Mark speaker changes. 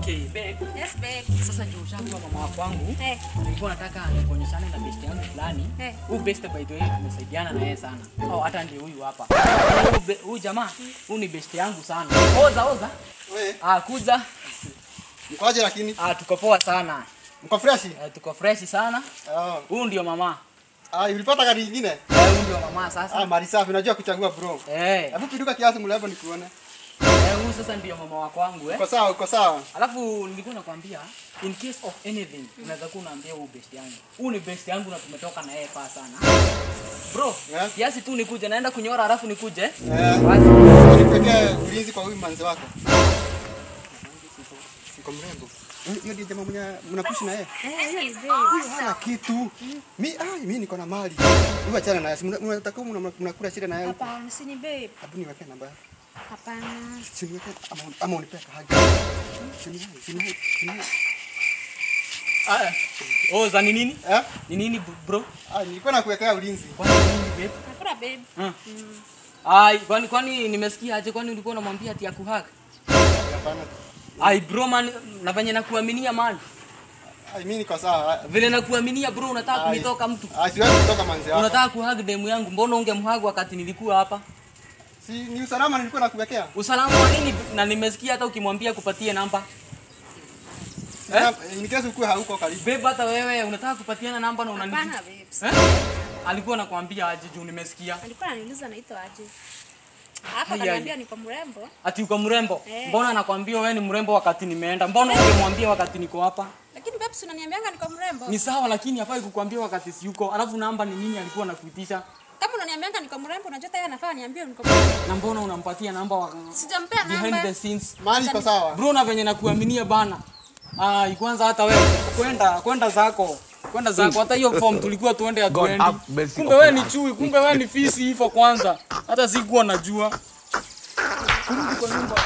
Speaker 1: Okay, babe.
Speaker 2: Yes, babe.
Speaker 1: Sasa juu ushakuwa mama wa kwangu.
Speaker 2: Eh.
Speaker 1: Nilikuwa nataka nikuonyeshane na best yangu fulani.
Speaker 2: Eh.
Speaker 1: Huyu best by the way tumesaidiana na yeye sana. Oh, hata ndiye huyu hapa. Huyu jamaa, huyu ni best yangu sana. Oza oza.
Speaker 3: Wewe.
Speaker 1: Ah, kuza.
Speaker 3: Mkoaje lakini?
Speaker 1: Ah, tuko poa sana.
Speaker 3: Mko fresh?
Speaker 1: Tuko fresh sana.
Speaker 3: Oh.
Speaker 1: Huyu ndio mama.
Speaker 3: Ah, ulipata gari nyingine?
Speaker 1: Eh, huyu ndio mama sasa.
Speaker 3: Ah, mali safi, unajua kuchagua bro.
Speaker 1: Eh.
Speaker 3: Hebu piduka kiasi mlebo nikuone.
Speaker 1: Eh, huyu sasa ndio mama wa kwangu eh.
Speaker 3: Uko sawa, uko sawa.
Speaker 1: Alafu nilikuwa nakwambia in case of anything unaweza kuwa unaambia huyu best yangu. Huyu ni best yangu na tumetoka na yeye paa sana. Bro,
Speaker 3: Yeah.
Speaker 1: kiasi tu nikuje naenda kunyora alafu nikuje.
Speaker 3: Eh.
Speaker 1: Wazi.
Speaker 3: Nikuwekee ulinzi kwa huyu manzi wako. Siko mrembo. Hiyo ndio jamaa mwenye mnapush na yeye.
Speaker 2: Eh, hiyo ni babe.
Speaker 3: Huyu hana kitu. Mi niko na mali. Huyu achana naye. Si mnataka mnakula shida na yeye huko.
Speaker 2: Hapana, si ni babe.
Speaker 3: Hebu niwekee namba yako.
Speaker 2: Hapana.
Speaker 3: Si niwekee ama unipe kahagi. Si ni si ni.
Speaker 1: Ah. Oh, za ni nini?
Speaker 3: Eh?
Speaker 1: Ni nini bro?
Speaker 3: Ah, nilikuwa nakuwekea ulinzi.
Speaker 1: Kwani nini babe?
Speaker 2: Nakula babe.
Speaker 1: Ai, kwani nimesikia aje kwani ulikuwa unamwambia ati akuhag?
Speaker 3: Hapana.
Speaker 1: Ai bro man, na venye nakuaminia man.
Speaker 3: Ai, mimi niko sawa.
Speaker 1: Vile nakuaminia bro, unataka
Speaker 3: Ai.
Speaker 1: kunitoka mtu.
Speaker 3: Ah, siwezi kutoka manzi wako.
Speaker 1: Unataka kuhag demu yangu, mbona ungemhag wakati nilikuwa hapa?
Speaker 3: Si ni usalama nilikuwa nakuwekea.
Speaker 1: Usalama wa nini? Na nimesikia hata ukimwambia kupatie namba.
Speaker 3: Eh? In case ukuwe hauko karibu.
Speaker 1: Babe, hata wewe unataka kupatiana namba na unani.
Speaker 2: Hapana babe.
Speaker 1: Eh? Alikuwa anakuambia aje juu nimesikia.
Speaker 2: Alikuwa ananiuliza naitwa aje. Hapa
Speaker 1: Ai,
Speaker 2: akaniambia niko mrembo.
Speaker 1: Ati uko mrembo?
Speaker 2: Eh.
Speaker 1: Mbona anakuambia wewe ni mrembo wakati nimeenda? Mbona ungemwambia wakati niko hapa?
Speaker 2: Lakini babe, si unaniambianga niko mrembo.
Speaker 1: Ni sawa lakini hafai kukuambia wakati si yuko. Alafu namba ni nini alikuwa anakuitisha?
Speaker 2: Kama unaniambianga niko mrembo, unajua tayari anafaa niambie niko mrembo.
Speaker 1: Na mbona unampatia namba wa
Speaker 2: Sijampea
Speaker 1: behind
Speaker 2: namba.
Speaker 1: the scenes?
Speaker 3: Mali iko sawa.
Speaker 1: Bro, na venye nakuaminia bana. Ah, kwanza hata wewe kwenda zako. Kwenda zako hata hiyo form tulikuwa tuende hatuendi.
Speaker 4: have mercy
Speaker 1: Kumbe wewe
Speaker 4: upon
Speaker 1: ni
Speaker 4: us.
Speaker 1: chui, kumbe wewe ni fisi hivyo kwanza. Hata sikuwa najua. Kurudi kwa nyumba.